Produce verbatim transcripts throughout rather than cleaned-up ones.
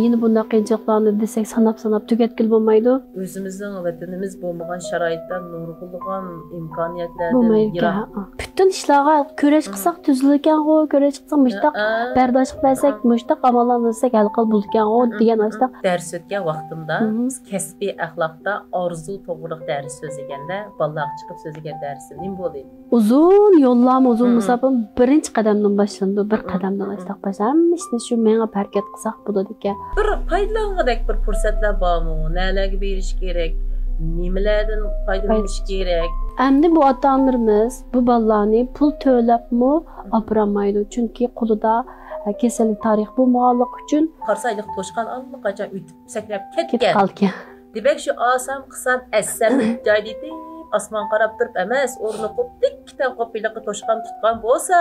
يەنە بۇنداق قىيىنچىلىقلارنى دېسەك، ساناپ-ساناپ تۈگەتكىلى بولمايدۇ. ئۆزىمىزنىڭ ۋەتىنىمىز بولمىغان شارائىتتا نۇرغۇنلىغان ئىمكانىيەتلەردىن بولمايدىكەن، يىراق. ھە. پۈتۈن ئىشلارغا كۈرەش قىلساق تۈزۈلىدىكەنغۇ، كۈرەش قىلساق مۇشتاق ھە، ھە. بەرداشلىق بەرسەك، ھە. مۇشتاق ئاماللارنى ئىزدىسەك ھەل قىلىپ بولىدىكەنغۇ ھە، دېگەن ھە. ئاشتاق. دەرس ئۆتكەن ۋاقتىمدا ھە. بىز كەسپىي ئەخلاقتا ئارزۇ توغرىلىق دەرس سۆزلىگەندە، بالىلارغا چىقىپ سۆزلىگەن دەرسىم نېمە بولدى؟ ئۇزۇن يوللارمۇ، ئۇزۇن مم. مۇساپىمۇ بىرىنچى قەدەمدىن باشلىنىدۇ. بىر مم. قەدەمدىن مم. ئاشتاق باش. ھەممە ئىشنى شۇ مېڭىپ ھەرىكەت قىلساق بولىدىكەن. بىر پايدىلانغۇدەك بىر پۇرسەتلەر بارمۇ؟ نەلەرگە بېرىش كېرەك؟ نېمىلەردىن پايدىلىنىش كېرەك؟ ئەمدى بۇ ئاتا-ئانىلىرىمىز بۇ بالىلارنى پۇل تۆلەپمۇ ئاپىرالمايدۇ. چۈنكى قولىدا، ئە، كېسەللىك تارىخى بولمىغانلىقى ئۈچۈن. قارىسا، ھېلىقى توشقان ئاللىقاچان ئۆتۈپ سەكرەپ كېتىپ كەتكەن. قالغان. دېمەك، شۇ ئاسام قىسام ئەسسەم جايدا يېتىپ، ئاسمانغا قاراپ تۇرۇپ ئەمەس، ئورنىقىپ، دىككىتەن قوپۇپ ھېلىقى توشقان تۇتقان بولسا،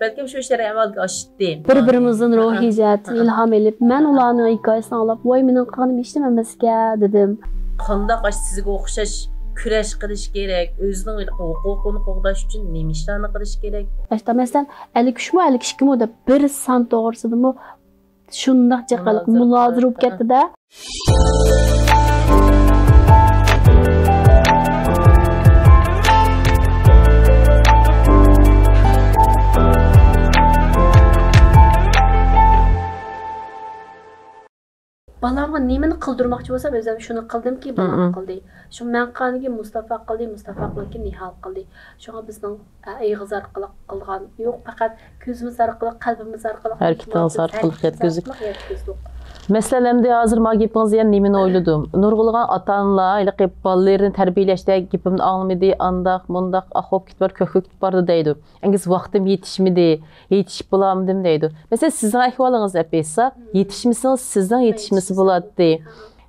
بەلكىم شۇ ئىشلار ئەمەلگە ئاشتى. بىر-بىرىمىزدىن روھ ھە، ھە، ئىجاد، ھە. ئىلھام ئېلىپ، مەن ھە. ئۇلارنىڭ ھېكايىسىنى ئاڭلاپ، ۋاي، مېنىڭ قىلغىنىم ھېچنېمە ئەمەسكەن، دېدىم. قانداق ئاشتا سىزگە ئوخشاش كۈرەش قىلىش كېرەك، ئۆزىنىڭ ھېلىقى ھوقۇقىنى قوغداش ئۈچۈن نېمە ئىشلارنى قىلىش كېرەك؟ ئاشتا، مەسىلەن، ئەللىك ئۈچمۇ، ئەللىك ئىككىمۇ دەپ بىر سان توغرىسىدىمۇ شۇنداق جىقىلىق مۇنازىرە مۇنازىرە بولۇپ قىلىپ، كەتتى-دە. بالامغا نېمىنى قىلدۇرماقچى بولسام، ئۆزۈم شۇنى قىلدىمكى، بالام مم. قىلدى. شۇ مەن قىلغاندىن كېيىن مۇستافا قىلدى، مۇستافا قىلغاندىن كېيىن نىھال قىلدى. شۇڭا بىزنىڭ، ئە، ئېغىز ئارقىلىق قىلغان يوق، پەقەت كۆزىمىز ئارقىلىق، قەلبىمىز ئارقىلىق، ھەرىكىتىڭىز ئارقىلىق يەتكۈزدۇق. يەتكۈزدۇق. مەسىلەن، ئەمدى ھازىر ما گېپىڭىزدە يەنە نېمىنى ئويلىدىم؟ نۇرغۇنلىغان ئاتا-ئانىلار ھېلىقى بالىلىرىنى تەربىيەلەشتە گېپىمنى ئاڭلىمىدى، ئانداق، مۇنداق، ئاھ، بولۇپ كېتىپ بارىدۇ، كۆككە كېتىپ بارىدۇ دەيدۇ. ئەگىز ۋاقتىم يېتىشمىدى، يېتىشىپ بولالمىدىم دەيدۇ. مەسىلەن، سىزنىڭ ئەھۋالىڭىزنى ئېلىپ ئېيتساق، مم. يېتىشمىسىڭىز، سىزنىڭ يېتىشمىسى بولاتتى.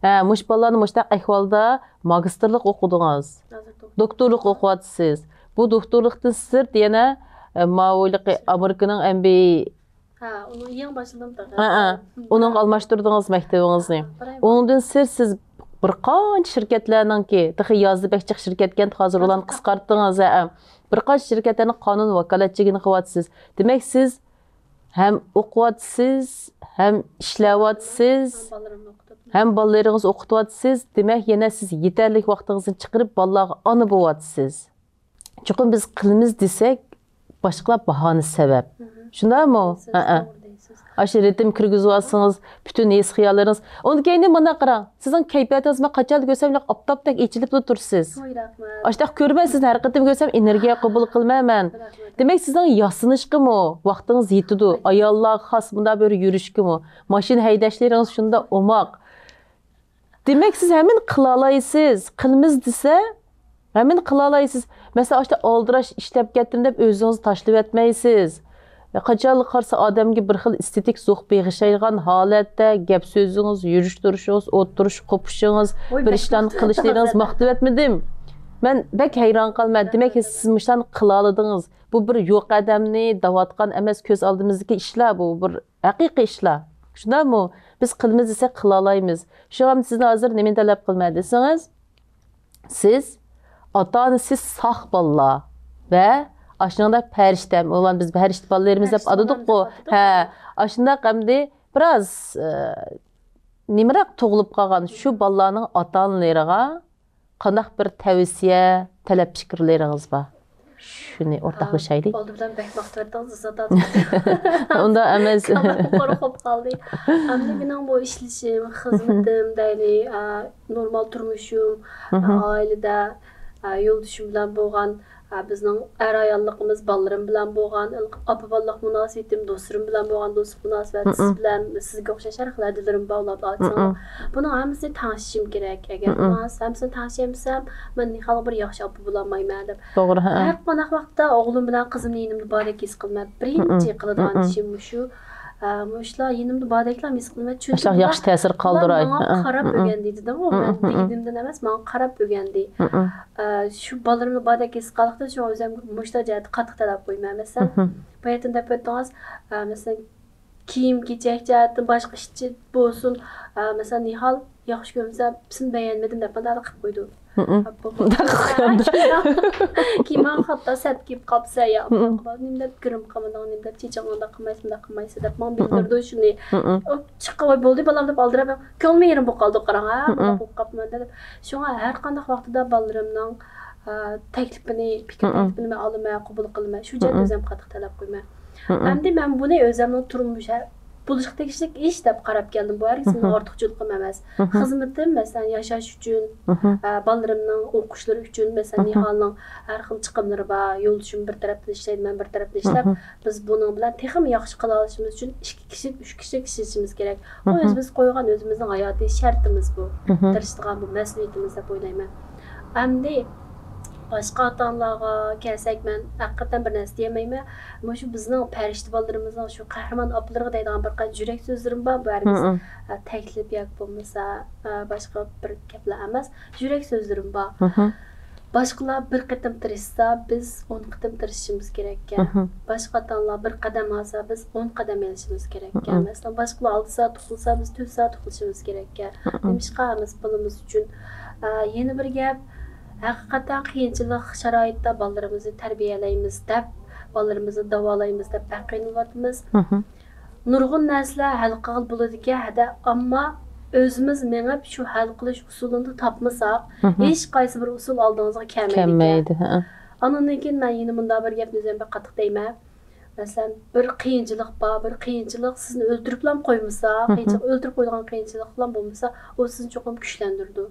ھە. ھە، مۇشۇ بالىلارنى مۇشۇنداق ئەھۋالدا ماگىستىرلىق ئوقۇدىڭىز. ھازىر دوكتور. دوكتورلۇق ئوقۇۋاتىسىز. بۇ دوكتورلۇقتىن سىرت يەنە، ئە، ماۋۇ ھېلىقى ئامېرىكىنىڭ ئەم بى ئەي. ھە، ئۇنى يېڭى باشلىدىم تېخى. ھە، ھە. ئۇنىڭغا ئالماشتۇردىڭىز مەكتىۋىڭىزنى. ھە، قارايمەن. ئۇنىڭدىن سىرت سىز بىر قانچە شىركەتلەرنىڭكى، تېخى يازدا بەك جىق شىركەتكەن، ھازىر ئۇلارنى قىسقارتتىڭىز، ھە. بىر قانچە شىركەتلەرنىڭ قانۇن ۋاكالەتچىلىكىنى قىلىۋاتىسىز. دېمەك، سىز ھەم ئوقۇۋاتىسىز، ھەم ئىشلەۋاتىسىز، ھەم بالىلىرىمنى ئوقۇتۇپ. ھەم بالىلىرىڭىزنى ئوقۇتۇۋاتىسىز. دېمەك، يەنە سىز يېتەرلىك ۋاقتىڭىزنى چىقىرىپ بالىلارغا ئانا بولۇۋاتىسىز. چوقۇم بىز قىلىمىز دېسەك، باشقىلار باھانە سەۋەب. مم. شۇنداقمۇ؟ سىز ھەئە. توغرا دەيسىز. ئاشۇ رىتىم كىرگۈزۈۋالسىڭىز، پۈتۈن ھېس-خىياللىرىڭىز. ئۇندىن كېيىن مانا قاراڭ، سىزنىڭ كەيپىياتىڭىزنى مەن قاچانلا كۆرسەم، ئاپتاپتەك ئېچىلىپلا تۇرىسىز. ۋاي، رەھمەت. ئاشۇنداق كۆرىمەن سىزنى، ھەر قېتىم كۆرسەم ئېنېرگىيە قوبۇل قىلمايمەن. رەھمەت. دېمەك، سىزنىڭ ياسىنىشقىمۇ ۋاقتىڭىز يېتىدۇ. ئاياللارغا خاس مۇنداق بىر يۈرۈشكىمۇ، ماشىنا ھەيدەشلىرىڭىز شۇنداق ئوماق. دېمەك، سىز ھەممىنى قىلالايسىز. قىلىمىز دېسە، ھەممىنى قىلالايسىز. مەسىلەن، ئاشتا ئالدىراش ئىشلەپ كەتتىم دەپ ئۆزىڭىزنى تاشلىۋەتمەيسىز. قاچانلا قارىسا ئادەمگە بىر خىل ئېستېتىك زوق بېغىشلايدىغان ھالەتتە گەپ سۆزىڭىز، يۈرۈش تۇرۇشىڭىز، ئولتۇرۇش قوپۇشىڭىز، بىر ئىشلارنى قىلىشلىرىڭىز ماختىۋەتمىدىم. مەن بەك ھەيران قالىمەن. دېمەك، سىز مۇشۇلارنى قىلالىدىڭىز. بۇ بىر يوق ئادەمنى دەۋاتقان ئەمەس، كۆز ئالدىمىزدىكى ئىشلار بۇ. بىر ھەقىقىي ئىشلار. شۇنداقمۇ؟ بىز قىلىمىز دېسەك قىلالايمىز. شۇڭا سىزنى ھازىر نېمىنى تەلەپ قىلىمەن دېسىڭىز، سىز ئاتا-ئانىسى ساق بالىلار ۋە ئاشۇنىڭدا پەرىشتە، ئۇلارنى بىز پەرىشتە بالىلىرىمىز دەپ ئاتىدۇققۇ. ھە، ئاشۇنداق ئەمدى بىراز، ئە، نېمىراق تۇغۇلۇپ قالغان شۇ بالىلارنىڭ ئاتا-ئانىلىرىغا قانداق بىر تەۋسىيە، تەلەپ پىكىرلىرىڭىز بار؟ شۇنى ئورتاقلىشايلى. ئالدى بىلەن بەك ماختىۋەتتىڭىز، زادات. ئۇنداق ئەمەس. كاللام قۇرۇق بولۇپ قالدى. ئەمدى مېنىڭ بۇ ئىشلىشىم، خىزمىتىم دەيلى، ئا، نورمال تۇرمۇشۇم، مھم. ئائىلىدە، ئا، يولدىشىم بىلەن بولغان، ئا، بىزنىڭ ئەر-ئاياللىقىمىز، بالىلىرىم بىلەن بولغان، ئاپا-بالىلىق مۇناسىۋىتىم، دوستلىرىم بىلەن بولغان دوستلۇق مۇناسىۋەت، سىز مھم. بىلەن، سىزگە ئوخشاش ھەر خىل ھەدىلىرىم بار، ئۇلارنىڭ ئارىسىدا. مھم. بۇنىڭ ھەممىسىنى تەڭشىشىم كېرەك. ئەگەر مھم. بۇنىڭ ھەممىسىنى تەڭشىيەلمىسەم، مەن نېخانغا بىر ياخشى ئاپا بولالمايمەن دەپ. توغرا، ھە. ھەر قانداق ۋاقىتتا ئوغلۇم بىلەن قىزىمنى يېنىمدا باردەك ھېس قىلىمەن. بىرىنچى مھم. قىلىدىغان مھم. ئىشىم مۇشۇ. ئە، مۇشۇلار يېنىمدا باردەكلا ھېس قىلىمەن. چۈنكى ئۇلار ياخشى تەسىر قالدۇراي. ماڭا قاراپ ئۆگەندى دېدىمغۇ، مەن دېگىنىمدىن ئەمەس، ماڭا قاراپ ئۆگەندى. ئە، شۇ بالىلىرىمنى باردەك ھېس قىلغانلىقتىن شۇڭا ئۆزۈم مۇشۇنداق جەھەتتە قاتتىق تەلەپ قويىمەن. مەسىلەن، باياتىن دەپ ئۆتتىڭىز، ئە، مەسىلەن، كىيىم كېچەك جەھەتتىن باشقا ئىشچى بولسۇن، ئە، مەسىلەن، نىھال ياخشى كۆرمىسە، سېنى بەيەنمىدىم دەپ مانداق قىلىپ قويىدۇ. كىيىمىڭ خاتا سەت كىيىپ قاپسەن يا، نېمە دەپ گىرىم قىلمىدىڭ، نېمە دەپ چېچىڭ ئۇنداق قىلمايسەن، مۇنداق قىلمايسەن دەپ ماڭا بىلدۈردى شۇنى. ئۇ چىققا، ۋاي بولدى بالام دەپ ئالدىراپ، كۆڭلۈم يېرىم بولۇپ قالدى قاراڭ ھە، مۇنداق بولۇپ قاپتىمەن دەپ. شۇڭا ھەر قانداق ۋاقتىدا بالىلىرىمنىڭ، ئە، تەكلىپىنى، پىكىر تەكلىپىنى مەن ئالىمەن، قوبۇل قىلىمەن. شۇ جەھەتتە ئۆزۈم قاتتىق تەلەپ قويىمەن. ئەمدى مەن بۇنى ئۆزۈمنىڭ تۇرمۇش ھە-، بولۇشقا تېگىشلىك ئىش دەپ قاراپ كەلدىم. بۇ ھەرگىز مېنىڭ ئارتۇقچىلىقىم ئەمەس. خىزمىتىم، مەسىلەن، ياشاش ئۈچۈن، ئە، بالىلىرىمنىڭ ئوقۇشلىرى ئۈچۈن، مەسىلەن، نىھالنىڭ ھەر خىل چىقىملىرى بار، يولدىشىم بىر تەرەپتىن ئىشلەيدۇ، مەن بىر تەرەپتىن ئىشلەپ، بىز بۇنىڭ بىلەن تېخىمۇ ياخشى قىلالىشىمىز ئۈچۈن ئىككى كىشىلىك، ئۈچ كىشىلىك ئىشلىشىمىز كېرەك. بۇ ئۆزىمىز قويغان ئۆزىمىزنىڭ ھاياتىي شەرتىمىز بۇ. تىرىشىدىغان بۇ مەسئۇلىيىتىمىز دەپ ئويلايمەن. ئەمدى باشقا ئاتا-ئانىلارغا كەلسەك، مەن ھەقىقەتەن بىر نەرسە دېيەلمەيمەن. مۇشۇ بىزنىڭ پەرىشتە بالىلىرىمىزنىڭ شۇ قەھرىمان ئاپىلىرىغا دەيدىغان بىر قانچە يۈرەك سۆزلىرىم بار. بۇ ھەرگىز، ئە، تەكلىپ ياكى بولمىسا، ئە، باشقا بىر گەپلەر ئەمەس. يۈرەك سۆزلىرىم بار. باشقىلار بىر قېتىم تىرىشسا، بىز ئون قېتىم تىرىشىشىمىز كېرەككەن. باشقا ئاتا-ئانىلار بىر قەدەم ئالسا، بىز ئون قەدەم ئېلىشىمىز كېرەككەن. مەسىلەن، باشقىلار ئالتە سائەت ئۇخلىسا، بىز تۆت سائەت ئۇخلىشىمىز كېرەككەن. نېمىشقا؟ ھەممىسى بالىمىز ئۈچۈن. ئە، يەنە بىر گەپ، ھەقىقەتەن قىيىنچىلىق شارائىتتا بالىلىرىمىزنى تەربىيەلەيمىز دەپ، بالىلىرىمىزنى داۋالايمىز دەپ بەك قىينىلىۋاتىمىز. نۇرغۇن نەرسىلەر ھەل قىلغىلى بولىدىكەن، ھەدە، ئەمما ئۆزىمىز مېڭىپ شۇ ھەل قىلىش ئۇسۇلىنى تاپمىساق، ھېچقايسى بىر ئۇسۇل ئالدىڭىزغا كەلمەيدىكەن. كەلمەيدۇ، ھە. ئاندىن كېيىن مەن يەنە مۇنداق بىر گەپنى ئۆزۈم بەك قاتتىق دەيمەن. مەسىلەن، بىر قىيىنچىلىق بار، بىر قىيىنچىلىق سىزنى ئۆلتۈرۈپلا قويمىسا، قىيىنچىلىق ئۆلتۈرۈپ قويىدىغان قىيىنچىلىقلا بولمىسا، ئۇ سىزنى چوقۇم كۈچلەندۈرىدۇ.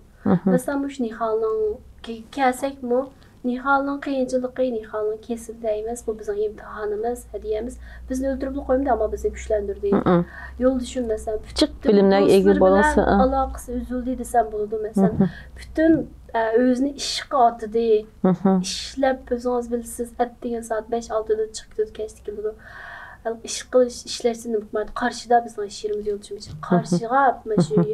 مەسىلەن، مۇشۇ نىھالنىڭ كەلسەكمۇ، نىھالنىڭ قىيىنچىلىقى، نىھالنىڭ كېسىلى دەيمىز، بۇ بىزنىڭ ئىمتىھانىمىز، ھەدىيەمىز. بىزنى ئۆلتۈرۈپلا قويمىدى، ئەمما بىزنى كۈچلەندۈردى. يولدىشىم، مەسىلەن، پۈتۈن بىلىملەرگە ئىگە دوستلىرى بىلەن بولسا، ئالاقىسى ئۈزۈلدى دېسەم بولىدۇ، مەسىلەن. پۈتۈن، ئە، ئۆزىنى ئىشقا ئاتىدى. ئىشلەپ، ئۆزىڭىز بىلىسىز، ئەتىگەن سائەت بەش، ئالتىدا چىقىپ كېتىدۇ، كەچتە كېلىدۇ. ئىش قىلىش، ئىشلەشتە نېمە قىلمايدۇ؟ قارشىدا بىزنىڭ ئىش يېرىمىز، يولدىشىمىز. قارشىغا مانا شۇ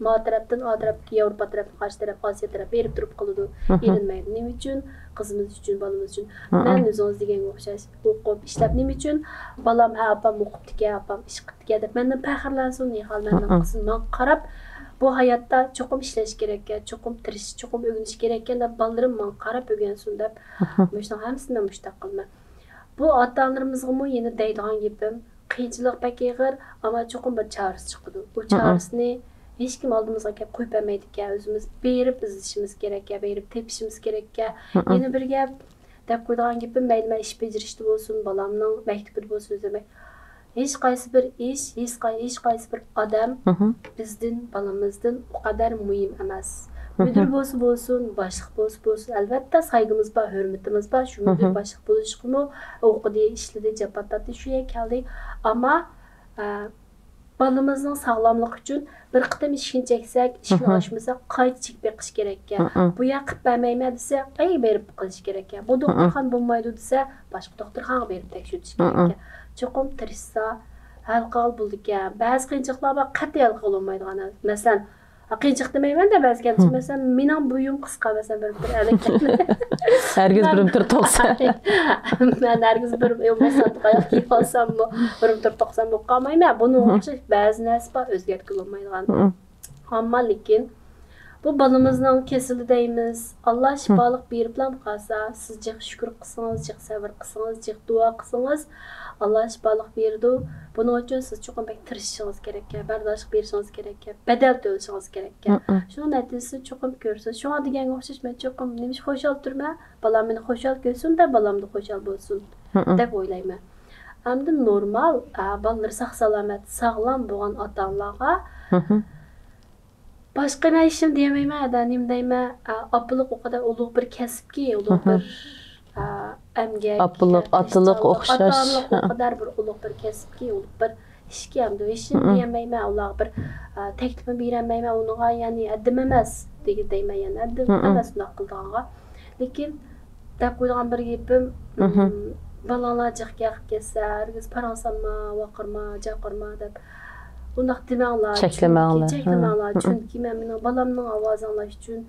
ما تەرەپتىن، ئا تەرەپكە، ياۋروپا تەرەپكە، قارشى تەرەپ، ئاسىيا تەرەپ بېرىپ تۇرۇپ قالىدۇ. ئېرىنمەيدۇ. نېمە ئۈچۈن؟ قىزىمىز ئۈچۈن، بالىمىز ئۈچۈن. مەن ئۆزىڭىز دېگەنگە ئوخشاش ئوقۇپ، ئىشلەپ، نېمە ئۈچۈن؟ بالام، ھە، ئاپام ئوقۇپتىكەن، ئاپام ئىش قىپتىكەن دەپ مەندىن پەخىرلەنسۇن، نىھال مەندىن قىلسۇن. ماڭا قاراپ، بۇ ھاياتتا چوقۇم ئىشلەش كېرەككەن، چوقۇم تىرىشىش، چوقۇم ئۆگىنىش كېرەككەن دەپ بالىلىرىم ماڭا قاراپ ئۆگەنسۇن دەپ، مۇشۇنىڭ ھەممىسىنى مەن مۇشۇنداق قىلىمەن. بۇ ئاتا-ئانىلىرىمىزغىمۇ يەنە دەيدىغان گېپىم، قىيىنچىلىق بەك ئېغىر، ئەمما چوقۇم بىر چارىسى چىقىدۇ. بۇ چارىسىنى ھېچكىم ئالدىمىزغا كەپ قويۇپ بەرمەيدىكەن. ئۆزىمىز بېرىپ ئىزدىشىمىز كېرەككەن، بېرىپ تېپىشىمىز كېرەككەن. يەنە بىر گەپ، دەپ قويىدىغان گېپىم، مەيلى مەن ئىش بېجىرىشتە بولسۇن، بالامنىڭ مەكتىپىدە بولسۇن، ئۆزۈم ھېچقايسى بىر ئىش، ھېچقاي-، ھېچقايسى بىر ئادەم بىزدىن، بالىمىزدىن ئۇ قەدەر مۇھىم ئەمەس. مۇدىر بولسا بولسۇن، باشلىق بولسا بولسۇن، ئەلۋەتتە سايگىمىز بار، ھۆرمىتىمىز بار، شۇ مۇدىر باشلىق بولۇشقىمۇ ئوقۇدى، ئىشلىدى، جاپا تارتتى، شۇ يەرگە كەلدى. ئەمما، ئە، بالىمىزنىڭ ساغلاملىقى ئۈچۈن بىر قېتىم ئىشىكنى چەكسەك، ئىشىكنى ئاچمىسا، قايتا چېكىپ بېقىش كېرەككەن. بۇ يەر قىلىپ بەرمەيمەن دېسە، ئەي بېرىپ قىلىش كېرەككەن. بۇ دوختۇرخانا بولمايدۇ دېسە، باشقا دوختۇرخانىغا بېرىپ تەكشۈرتۈش كېرەككەن. چوقۇم تىرىشسا، ھەل قىلغىلى بولىدىكەن. بەزى قىيىنچىلىقلار بار، قەتئىي ھەل قىلغىلى بولمايدىغان. مەسىلەن، قىيىنچىلىق دېمەيمەن-دە، بەزى كەمچىلىك، مەسىلەن، مېنىڭ بويۇم قىسقا، مەسىلەن، بىر مېتىر ئەللىك. ھەرگىز بىر مېتىر توقسان. مەن ھەرگىز بىر، مەسىلەن، ئاياغ كىيىپ ئالساممۇ، بىر مېتىر توقسان بولۇپ قالمايمەن. بۇنىڭغا ئوخشاش بەزى نەرسە بار، ئۆزگەرتكىلى بولمايدىغان. ئەمما لېكىن بۇ بالىمىزنىڭ كېسىلى دەيمىز. ئاللا شىپالىق بېرىپلا قالسا، سىز جىق شۈكۈر قىلسىڭىز، جىق سەۋر قىلسىڭىز، جىق دۇئا قىلسىڭىز، ئاللا شىپالىق بېرىدۇ. بۇنىڭ ئۈچۈن سىز چوقۇم بەك تىرىشىشىڭىز كېرەككەن، بەرداشلىق بېرىشىڭىز كېرەككەن، بەدەل تۆلىشىڭىز كېرەككەن. شۇنىڭ نەتىجىسىنى چوقۇم كۆرىسىز. شۇڭا دېگەنگە ئوخشاش، مەن چوقۇم نېمىشقا خۇشال تۇرىمەن؟ بالام مېنى خۇشال كۆرسۇن-دە، بالامدا خۇشال بولسۇن، دەپ ئويلايمەن. ئەمدى نورمال، ئا، بالىلىرى ساق-سالامەت، ساغلام بولغان ئاتا-ئانىلارغا باشقا مەن ھېچنېمە دېيەلمەيمەن، ھەدە، نېمە دەيمەن، ئا، ئاپىلىق ئۇ قەدەر ئۇلۇغ بىر كەسىپكى، ئۇلۇغ بىر، ئا، ئەمگەك، ئاپىلىق، ئاتىلىق ئوخشاش. ئاتا-ئانىلىق ئۇ قەدەر بىر ئۇلۇغ بىر كەسىپكى، ئۇلۇغ بىر ئىشكى، ئەمدى ھېچنېمە دېيەلمەيمەن، ئۇلارغا بىر، ئا، تەكلىپمۇ بېرەلمەيمەن، ئۇنىڭغا، يەنى ھەددىم ئەمەس دېگەن دەيمەن، يەنى ھەددىم ئەمەس ئۇنداق قىلىدىغانغا. لېكىن دەپ قويىدىغان بىر گېپىم، بالىڭلار جىق گەپ كەتسە، ھەرگىز پاراڭ سالما، ۋارقىرىما، جارقىرىما دەپ ئۇنداق دېمەڭلار. چەكلىمەڭلار. چۈنكى، چەكلىمەڭلار. چۈنكى مەن مېنىڭ بالامنىڭ ئاۋازىنى ئاڭلاش ئۈچۈن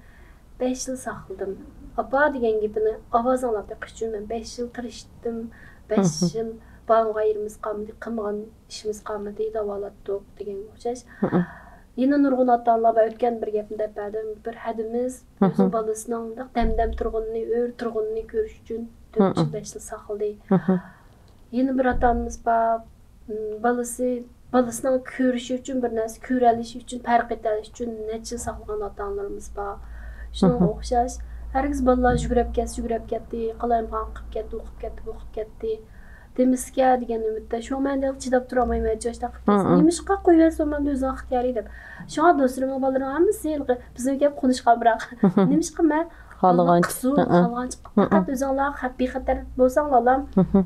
بەش يىل ساقلىدىم. ئاپا دېگەن گېپىنى ئاۋازىنى ئاڭلاپ بېقىش ئۈچۈن مەن بەش يىل تىرىشتىم. بەش يىل بارمىغان يېرىمىز قالمىدى، قىلمىغان ئىشىمىز قالمىدى، داۋالاتتۇق دېگەنگە ئوخشاش. يەنە نۇرغۇن ئاتا-ئانىلار بار، ئۆتكەن بىر گەپنى دەپ بەردىم، بىر ھەدىمىز ئۆزىنىڭ بالىسىنىڭ مۇنداق دەم-دەم تۇرغىنىنى، ئۆرە تۇرغىنىنى كۆرۈش ئۈچۈن تۆت يىل، بەش يىل ساقلىدى. يەنە بىر ئاتا-ئانىمىز بار، م، بالىسى، بالىسىنىڭ كۆرۈشى ئۈچۈن، بىر نەرسە كۆرەلىشى ئۈچۈن، پەرق ئېتەلىشى ئۈچۈن نەچچە يىل ساقلىغان ئاتا-ئانىلىرىمىز بار. شۇنىڭغا ئوخشاش، ھەرگىز بالىلار يۈگۈرۈپ كەتسە يۈگۈرۈپ كەتتى، قالايمىقان قىلىپ كەتتى، ئۇ قىلىپ كەتتى، بۇ قىلىپ كەتتى دېمىسىكە دېگەن ئۈمىدتە. شۇڭا مەن دېگەن چىداپ تۇرالمايمەن، جاشتا قىلىپ كەتسە. نېمىشقا قويۇۋەتسە، ئۆزىنىڭ ئىختىيارى دەپ. شۇڭا دوستلىرىمنىڭ بالىلىرى ھەممىسى ھېلىقى بىزنىڭ گەپ قونۇشقا ئامراق. نېمىشقا مەن خالىغانچە. قىسۇ، خالىغانچە. پەقەت ئۆزۈڭلار خە-، بىخەتەر بولساڭلار،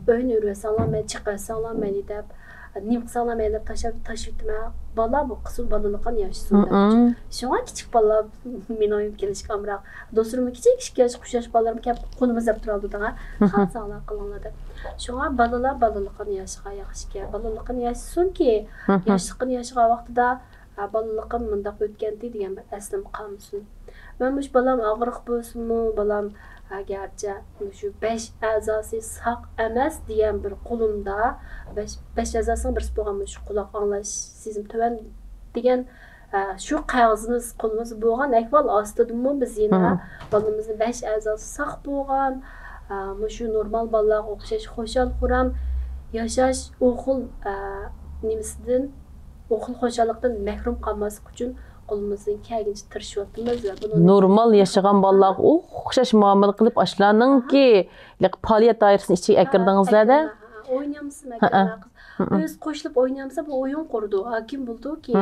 ئۆينى ئۆرۈۋەتسەڭلار مەيلى، چىقىۋەتسەڭلار مەيلى دەپ، نېمە قىلساڭلار مەيلى دەپ تاشلاپ، تاشلىۋېتىمەن. بالا بۇ قىسۇ بالىلىقىنى ياشىسۇن دەپ. شۇڭا كىچىك بالىلار مېنىڭ ئۆيۈمگە كېلىشكە ئامراق. دوستلىرىممۇ كىچىك ئىككى ياشلىق، ئۈچ ياشلىق بالىلىرىم كەپ قونىمىز دەپ تۇرالىدۇ داڭا. خالىساڭلار قىلىڭلار دەپ. شۇڭا بالىلار بالىلىقىنى ياشىغان ياخشىكەن. بالىلىقىنى ياشىسۇنكى، ياشلىقىنى ياشىغان ۋاقتىدا، ھە، بالىلىقىم مۇنداق ئۆتكەنتى دېگەن بىر ئەسلىمە قالمىسۇن. مەن مۇشۇ بالام ئاغرىق بولسىمۇ، بالام، ھە، گەرچە مۇشۇ بەش ئەزاسى ساق ئەمەس دېگەن بىر قولۇمدا، بەش، بەش ئەزاسىنىڭ بىرسى بولغان مۇشۇ قۇلاق ئاڭلاش سېزىم تۆۋەن دېگەن، ھە، شۇ قەغىزىمىز قولىمىزدا بولغان ئەھۋال ئاستىدىمۇ بىز يەنە بالىمىزنى بەش ئەزاسى ساق بولغان، ھە، مۇشۇ نورمال بالىلارغا ئوخشاش خۇشال-خۇرام ياشاش، ئۇ خىل، ھە، نېمىسىدىن، ئۇ خىل خۇشاللىقتىن مەھرۇم قالماسلىق ئۈچۈن قولىمىزدىن كەلگىنىچە تىرىشىۋاتىمىز ۋە بۇنى نورمال ياشىغان بالىلارغا ئوخشاش مۇئامىلە قىلىپ، ئاشۇلارنىڭكى پائالىيەت دائىرىسىنى ئىچىگە ئەكىردىڭىزلەر-دە. ئوينىيالمىسا مەكتەپلەر قىز. ئۆزى قوشۇلۇپ ئوينىيالمىسا، بۇ ئويۇن قۇرىدۇ، ھاكىم بولىدۇكى.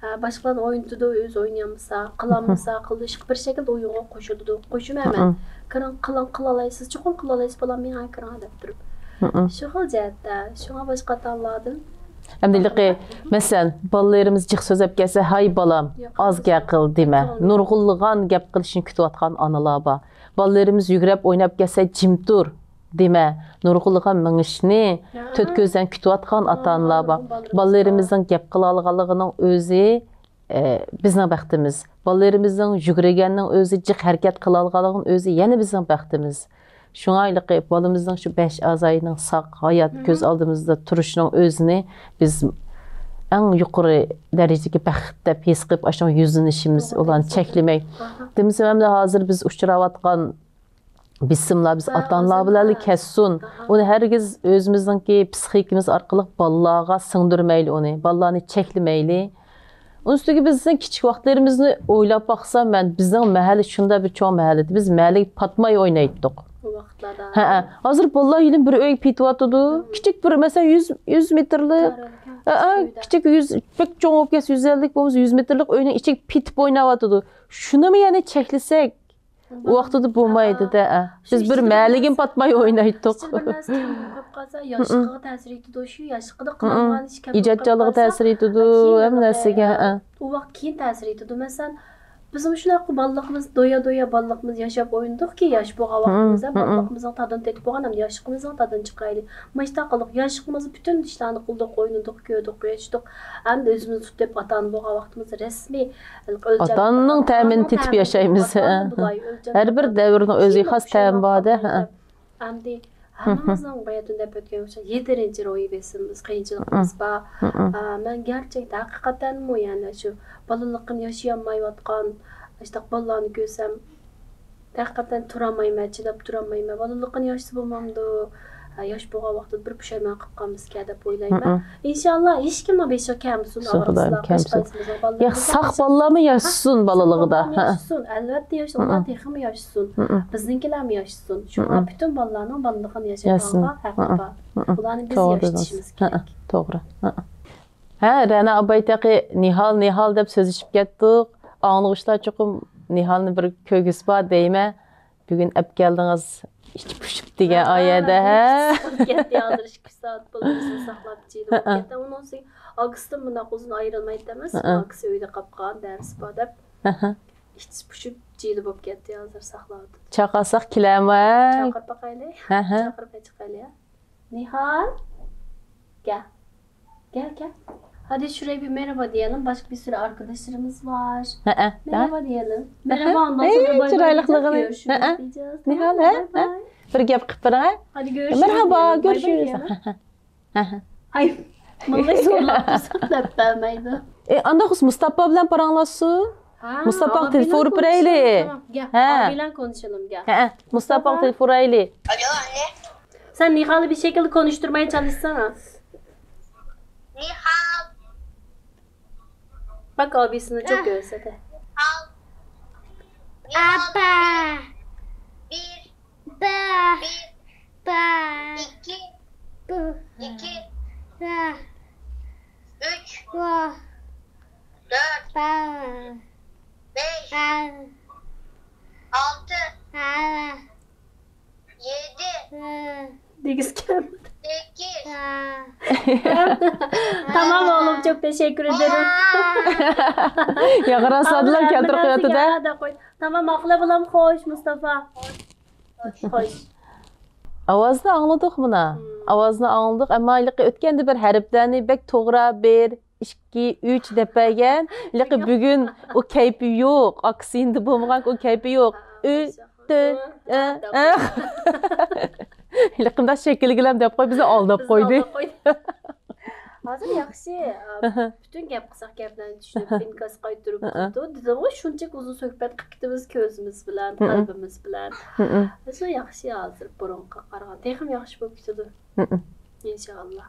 ھە، باشقىلارنى ئوينىتىدۇ، ئۆزى ئوينىيالمىسا، قىلالمىسا، قىلىشقا بىر شەكىلدە ئويۇنغا قوشۇلىدۇ. قوشۇلىمەن مەن. كىرىڭ، قىلىڭ، قىلالايسىز، چوقۇم قىلالايسىز، بالام، مېڭە كىرىڭ دەپ تۇرۇپ. شۇ خىل جەھەتتە، شۇڭا باشقا ئاتا-ئانىلاردىن ئەمدى ھېلىقى، مەسىلەن، بالىلىرىمىز جىق سۆزلەپ كەتسە، ھاي بالام، ئاز گەپ قىل دېمە. نۇرغۇنلىغان گەپ قىلىشنى كۈتۈۋاتقان ئانىلار بار. بالىلىرىمىز يۈگرەپ ئويناپ كەتسە، جىم تۇر دېمە. نۇرغۇنلىغان مېڭىشنى تۆت كۆزدىن كۈتۈۋاتقان ئاتا-ئانىلار بار. بالىلىرىمىزنىڭ گەپ قىلالىغانلىقىنىڭ ئۆزى، ئە، بىزنىڭ بەختىمىز. بالىلىرىمىزنىڭ يۈگۈرگەننىڭ ئۆزى، جىق ھەرىكەت قىلالىغانلىقىنىڭ ئۆزى يەنە بىزنىڭ بەختىمىز. شۇڭا ھېلىقى بالىمىزنىڭ شۇ بەش ئەزايىنىڭ ساق، ھايات كۆز ئالدىمىزدا تۇرۇشىنىڭ ئۆزىنى بىز ئەڭ يۇقىرى دەرىجىدىكى بەخت دەپ ھېس قىلىپ، ئاشۇنىڭغا يۈزلىنىشىمىز، ئۇلارنى چەكلىمەي. دېمىسەم، ئەمدى ھازىر بىز ئۇچراۋاتقان بېسىملار بىز ئاتا-ئانىلار بىلەنلا كەتسۇن. ئۇنى ھەرگىز ئۆزىمىزنىڭكى پسىخىكىمىز ئارقىلىق بالىلارغا سىڭدۈرمەيلى ئۇنى. بالىلارنى چەكلىمەيلى. ئۇنىڭ ئۈستىگە بىزنىڭ كىچىك ۋاقىتلىرىمىزنى ئويلاپ باقسام، مەن، بىزنىڭ مەھەللە شۇنداق بىر چوڭ مەھەللە ئىدى. بىز مەھەللىگە پاتماي ئوينايتتۇق. ھەئە. ھازىر بالىلار ھېلىمۇ بىر ئۆيگە پېتىۋاتىدۇ. كىچىك بىر، مەسىلەن، يۈز، يۈز مېتىرلىق، ھەئە، كىچىك يۈز، بەك چوڭ بولۇپ كەتسە، يۈز ئەللىك بولمىسا، يۈز مېتىرلىق ئۆينىڭ ئىچىگە پېتىپ ئويناۋاتىدۇ. شۇنىمۇ يەنە چەكلىسەك، ئۇ ۋاقتىدا بولمايدۇ-دە. بىز بىر مەھەللىگىمۇ پاتماي ئوينايتتۇق. بىر نەرسە كەم بولۇپ قالسا، ياشلىقىغا تەسىر يېتىدۇ، شۇ ياشلىقىدا قىلالمىغان ئىش كەم بولۇپ قالسا، ئىجادچانلىقىغا تەسىر يېتىدۇ، ھەممە نەرسىگە. ئۇ ۋاقىت كېيىن تەسىر يېتىدۇ. مەسىلەن، بىزمۇ شۇنداق بالىلىقىمىز، دويا-دويا بالىلىقىمىز ياشاپ ئوينىدۇقكى، ياش بولغان ۋاقتىمىزدا بالىلىقىمىزنىڭ تادىنى تېتىپ بولغان، ئەمدى ياشلىقىمىزنىڭ تادىنى چىقىرايلى. مۇشۇنداق قىلدۇق، ياشلىقىمىزدا پۈتۈن ئىشلارنى قىلدۇق، ئوينىدۇق، كۆردۇق، ياشىدۇق. ئەمدى ئۆزىمىزنى تۇتۇپ، ئاتا-ئانا بولغان ۋاقتىمىزدا رەسمىي ئاتا-ئانىنىڭ تەمىنى تېتىپ ياشايمىز. ھە. ھەر بىر دەۋرنىڭ ئۆزىگە خاس تەمى بار-دە. ھە. ئەمدى ھەممىمىزنىڭ باياتىن دەپ ئۆتكەن ئوخشاش يېتىرىنچى روھىي بېسىمىمىز، قىيىنچىلىقىمىز بار. ئا، مەن گەرچەكتە ھەقىقەتەنمۇ، يەنى شۇ بالىلىقىنى ياشىيالمايۋاتقان ئاشۇنداق بالىلارنى كۆرسەم، ھەقىقەتەن تۇرالمايمەن، چىداپ تۇرالمايمەن. بالىلىقىنى ياشىسا بولمامدۇ؟ ھە، ياش بولغان ۋاقتىدا بىر پۇشايمان قىلىپ قالمىسىكەن دەپ ئويلايمەن. ئىنشاللا، ھېچكىمنىڭ بېشىغا كەلمىسۇن، ئاغرىقسىزلار، ھېچقايسىمىزنىڭ بالىلىرىمىز يا ساق بالىلارمۇ ياشىسۇن بالىلىقىدا. ياشىسۇن، ئەلۋەتتە ياشىسۇن، ئۇلار تېخىمۇ ياشىسۇن. بىزنىڭكىلەرمۇ ياشىسۇن. شۇڭا پۈتۈن بالىلارنىڭ بالىلىقىنى ياشايدىغانغا ھەققى بار. ئۇلارنى بىز ياشىتىشىمىز كېرەك. توغرا. ھە، رەنا ئاباي تېخى نىھال، نىھال دەپ سۆزلىشىپ كەتتۇق. ئاڭلىغۇچىلار چوقۇم نىھالنى بىر كۆرگۈسى بار دەيمەن. بۈگۈن ئەپ كەلدىڭىز، ئىچى پۇشۇپ دېگەن ئايەدە، ھە؟ كەتتى ھازىر ئىككى سائەت بولدى، بىزنى ساقلاپ جىلە بولۇپ كەتتى. ئۇنىڭ ئۈستىگە ئاكىسىدىن مۇنداق ئۇزۇن ئايرىلمايتتى ئەمەس، ئاكىسى ئۆيدە قاپقان، دەرسى بار دەپ، ئىچى پۇشۇپ جىلە بولۇپ كەتتى ھازىر ساقلاۋاتىدۇ. چاقىرساق كېلەرمۇ؟ چاقىرىپ باقايلى. چاقىرىپ چىقايلى. نىھال، كەل. Gel, gel. Hadi şuraya bir merhaba diyelim. Başka bir sürü arkadaşlarımız var. Merhaba diyelim. Merhaba, ondan sonra bay bay diyeceğiz. Görüşürüz diyeceğiz. Tamam mı? Bay bay. بىر گەپ قىلىپ بېرىڭ. Hadi görüşürüز diyelim. Bay bay diyelim. ھەي، مۇنداق سوراپ تۇرساق دەپ بەرمەيدۇ. ئانداق بولسا مۇستاپا بىلەن پاراڭلاشسۇن. مۇستاپاغا تېلېفون ئۇرۇپ بېرەيلى. ھە. ئابىلەن كونۇشىلىم گە. ھە، مۇستاپاغا تېلېفون ئۇرايلى. ئالو، ئاننە. سەن نىخالنى بىر شەكىلدە كونۇشتۇرماي چالىشسانا. نىخال. باك، ئابىسىنى چوق كۆرسەتە. نىخال. ئاپا. بىر. با. بىر. با. ئىككى. بۇ. ئىككى. با. ئۈچ. ۋا. تۆت. با. بەش. با. ئالتە. ھا. يەتتە. ۋا. دېگۈسى كەلمىدى. سەككىز. ۋا. تامام ئوغلۇم، چوق تەشەككۈر ئېدىم. ياقىراسادىلا كەلتۈرۈپ قويۇۋاتىدۇ. تامام، ئاقىلى بولام، خوش، مۇستافا. خوش. ئاۋازنى ئاڭلىدۇق مانا. ئاۋازنى ئاڭلىدۇق، ئەمما ھېلىقى ئۆتكەندە بىر ھەرپلەرنى بەك توغرا، بىر، ئىككى، ئۈچ دەپ بەرگەن. ھېلىقى بۈگۈن ئۇ كەيپى يوق، ئاكسىيىندا بولمىغان ئۇ كەيپى يوق. ئۈ، تۆ، ئە، ئە. ھېلىقى مۇنداق شەكىلگىلەم دەپ قوي، بىزنى ئالداپ قويدى. ھازىر ياخشى، ئا، پۈتۈن گەپ قىلساق گەپلەرنى چۈشىنىپ، ئىنكاس قايتۇرۇپ تۇرىدۇ. دېدىمغۇ، شۇنچىلىك ئۇزۇن سۆھبەت قىلىپ كېتىمىز كۆزىمىز بىلەن، قەلبىمىز بىلەن. بىزمۇ ياخشى ھازىر بۇرۇنقىغا قارىغاندا. تېخىمۇ ياخشى بولۇپ كېتىدۇ. ئىنشائاللا.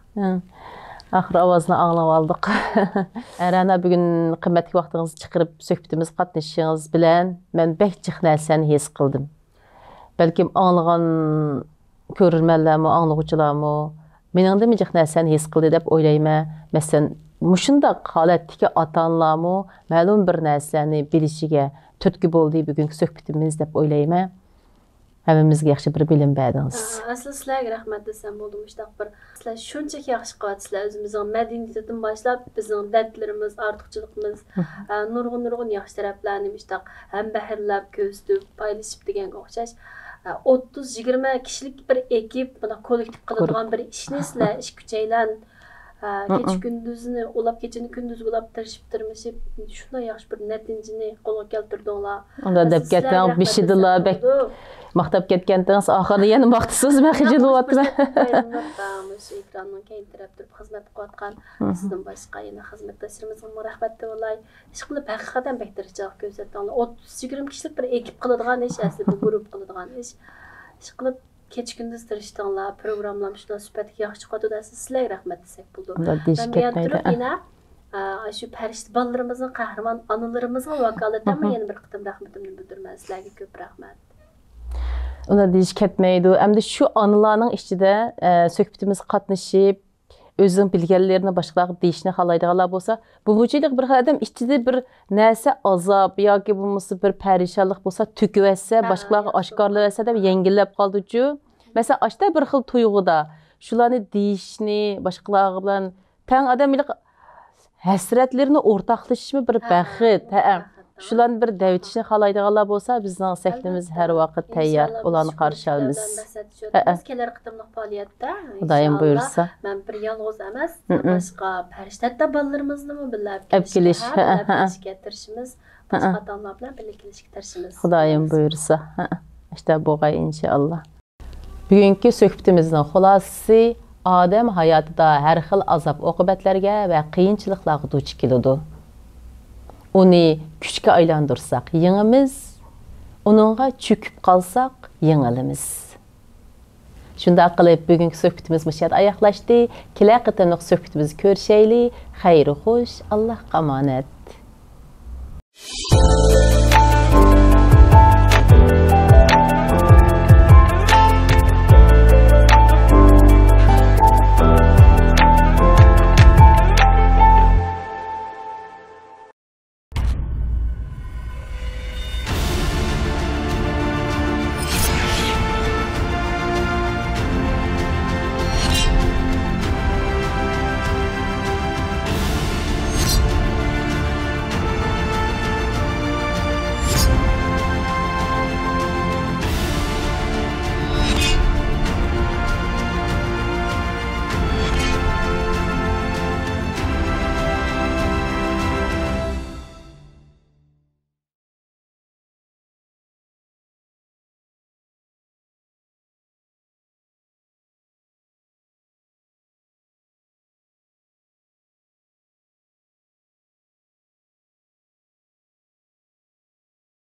ئاخىر ئاۋازنى ئاڭلاپ ئالدۇق. رەنا، بۈگۈن قىممەتلىك ۋاقتىڭىزنى چىقىرىپ سۆھبىتىمىزگە قاتنىشىشىڭىز بىلەن مەن بەك جىق نەرسىلەرنى ھېس قىلدىم. بەلكىم ئاڭلىغان كۆرۈرمەنلەرمۇ، ئاڭلىغۇچىلارمۇ مېنىڭدىنمۇ جىق نەرسىلەرنى ھېس قىلدى دەپ ئويلايمەن. مەسىلەن، مۇشۇنداق ھالەتتىكى ئاتا-ئانىلارمۇ مەلۇم بىر نەرسىلەرنى بىلىشىگە تۈرتكە بولدى بۈگۈنكى سۆھبىتىمىز دەپ ئويلايمەن. ھەممىمىزگە ياخشى بىر بىلىم بەردىڭىز. ئە، ئەسلى سىلەرگە رەھمەت دېسەم بولىدۇ، مۇشۇنداق بىر، سىلەر شۇنچىلىك ياخشى قىلىۋاتىسىلەر، ئۆزىمىزنىڭ مەدەنىيىتىدىن باشلاپ، بىزنىڭ دەردلىرىمىز، ئارتۇقچىلىقىمىز، ئە، نۇرغۇن، نۇرغۇن ياخشى تەرەپلەرنى مۇشۇنداق ھەمبەھىرلەپ، كۆرسىتىپ، پايلىشىپ دېگەنگە ئوخشاش، ئە، ئوتتۇز، يىگىرمە كىشىلىك بىر ئېكىپ، مۇنداق كوللېكتىپ قىلىدىغان بىر ئىشنى سىلەر ئىككى، ئۈچەيلەن، ئە، كېچە كۈندۈزنى ئۇلاپ، كېچىنى كۈندۈزگە ئۇلاپ، تىرىشىپ، تىرمىشىپ، شۇنداق ياخشى بىر نەتىجىنى قولغا كەلتۈردۈڭلار. ئۇنداق دەپ كەتمەڭ، بېشىدىلا بەك ماختاپ كەتكەنتىڭىز، ئاخىرىدا يەنە ماختىسىز، مەن خىجىل بولۇۋاتىمەن. مۇشۇ ئېكراننىڭ كەينى تەرەپ تۇرۇپ خىزمەت قىلىۋاتقان سىزدىن باشقا يەنە خىزمەتداشلىرىمىزغىمۇ رەھمەت دەۋالاي. ئىشقىلىپ، ھەقىقەتەن بەك تىرىشچانلىق كۆرسەتتىڭلار. ئوتتۇز، يىگىرمە كىشىلىك بىر ئېكىپ قىلىدىغان ئىش، ئەسلى بىر گۇرۇپ قىلىدىغان ئىش. ئىشقىلىپ، كېچە-كۈندۈز تىرىشتىڭلار، پروگراممىلارمۇ شۇنداق سۈپەتلىك ياخشى چىقىۋاتىدۇ دەسە، سىلەرگە رەھمەت دېسەك بولىدۇ. مەن بۇ يەردە تۇرۇپ يەنە، ئا، شۇ پەرىشتە بالىلىرىمىزنىڭ قەھرىمان ئانىلىرىمىزغا ۋاكالىتەنمۇ يەنە بىر قېتىم رەھمىتىمنى بىلدۈرىمەن. سىلەرگە كۆپ رەھمەت. ئۇنداق دېيىش كەتمەيدۇ. ئەمدى شۇ ئانىلارنىڭ ئىچىدە، ئە، سۆھبىتىمىزگە قاتنىشىپ، ئۆزىنىڭ بىلگەنلىرىنى باشقىلارغا دېيىشنى خالايدىغانلار بولسا، بۇ مۇنچىلىك بىر ئادەم ئىچىدە بىر نەرسە، ئازاب ياكى بولمىسا بىر پەرىشانلىق بولسا، تۆكۈۋەتسە، باشقىلارغا ئاشكارىلىۋەتسە دەپ يەڭگىللەپ قالىدۇچۇ. مەسىلەن، ئاشۇنداق بىر خىل تۇيغۇدا شۇلارنى دېيىشنى، باشقىلارغا بىلەن تەڭ ئادەم ھېلىقى ھەسرەتلىرىنى ئورتاقلىشىشمۇ بىر بەخت. ھەئە. شۇلارنى بىر دەۋېتىشنى خالايدىغانلار بولسا، بىزنىڭ سەھنىمىز ھەر ۋاقىت تەييار، ئاللانى قارشى ئالىمىز. ھەئە. كېلەر قېتىملىق پائالىيەتتە، خۇدايىم بۇيرۇسا. مەن بىر يالغۇز ئەمەس، باشقا پەرىشتە بالىلىرىمىزنىمۇ بىللە ئەپ كېلىشكە، ھە، بىللە ئەپ كېلىشكە تىرىشىمىز. باشقا ئاتا-ئانىلار بىلەن بىللە كېلىشكە تىرىشىمىز. خۇدايىم بۇيرۇسا. ھە. ئىشتە بولغاي، ئىنشائاللا. بۈگۈنكى سۆھبىتىمىزنىڭ خۇلاسىسى، ئادەم ھاياتىدا ھەر خىل ئازاب-ئوقۇبەتلەرگە ۋە قىيىنچىلىقلارغا دۇچ كېلىدۇ. ئۇنى كۈچكە ئايلاندۇرساق يېڭىمىز، ئۇنىڭغا چۆكۈپ قالساق يېڭىلىمىز. شۇنداق قىلىپ، بۈگۈنكى سۆھبىتىمىز مۇشۇ يەردە ئاياغلاشتى. كېلەر قېتىملىق سۆھبىتىمىزدە كۆرۈشەيلى. خەير خوش، ئاللاھقا ئامانەت.